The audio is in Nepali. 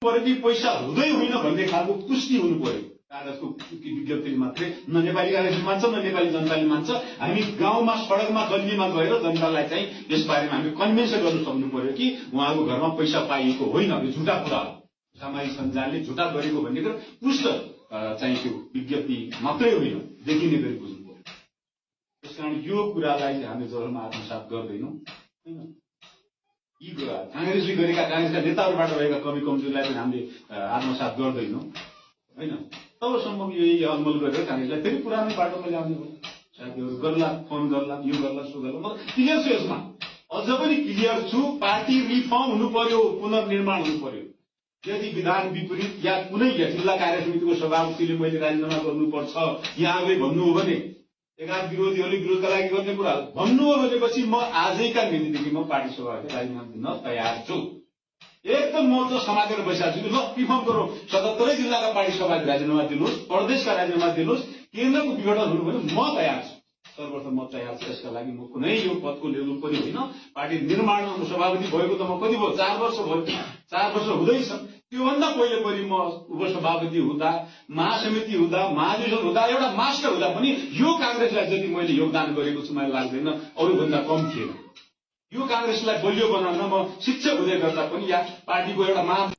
पर्यो कि पैसा हुँदै होइन भन्ने खालको पुष्टि हुनु पर्यो कागजको विज्ञप्तिले मात्रै। न नेपाली काङ्ग्रेसले मान्छ न नेपाली जनताले मान्छ। हामी गाउँमा सडकमा गल्लीमा गएर जनतालाई चाहिँ यस बारेमा हामी कन्भिन्स गर्न सक्नु पर्यो कि उहाँको घरमा पैसा पाइएको होइन, यो झुटा कुरा हो, सामाजिक सञ्जालले झुटा गरेको भन्ने कुरा पुष्ट चाहिँ त्यो विज्ञप्ति मात्रै होइन, देखिने गरी बुझ्नु पर्यो। त्यसकारण यो कुरालाई चाहिँ हामीले जबरमा आत्मसात गर्दैनौँ होइन। यी कुरा काङ्ग्रेसले गरेका काङ्ग्रेसका नेताहरूबाट भएका कमी कमजोरीलाई पनि हामीले आत्मसात गर्दैनौँ होइन। तबसम्म यही अलमल गरेर काङ्ग्रेसलाई फेरि पुरानो बाटोमा ल्याउने हो। साथीहरू गर्ला, फोन गर्ला, यो गर्ला, सो गर्ला। म क्लियर छु यसमा, अझ पनि क्लियर छु। पार्टी रिफर्म हुनु पर्यो, पुनर्निर्माण हुनु पर्यो। यदि विधान विपरीत या कुनै जिल्ला कार्य समितिको सभापतिले मैले राजीनामा गर्नुपर्छ यहाँले भन्नु हो भने, एघार विरोधीहरूले विरोधका लागि गर्ने कुरा भन्नु हो भनेपछि म आजैका मितिदेखि म पार्टी सभापति राजीनामा दिन तयार छु। एकदम मोर्चा समातेर बसिरहेको छु। ल रिफर्म गरौँ, 77 जिल्लाका पार्टी सभापति राजीनामा दिनुहोस्, प्रदेशका राजीनामा दिनुहोस्, केन्द्रको विघटन हुनु भने म तयार छु। सर्वप्रथम म तयार छु। यसका लागि म कुनै यो पदको लेभल पनि होइन। पार्टी निर्माणमा सभापति भएको त म कति भयो, 4 वर्ष भयो, 4 वर्ष हुँदैछ। त्योभन्दा पहिले म उपसभापति हुँदा, महासमिति हुँदा, महाधिवेशन हुँदा, एउटा मास्टर हुँदा पनि यो काङ्ग्रेसलाई जति मैले योगदान गरेको छु मलाई लाग्दैन अरूभन्दा कम थिएन। यो काङ्ग्रेसलाई बलियो बनाउन म शिक्षक हुँदै गर्दा पनि या पार्टीको एउटा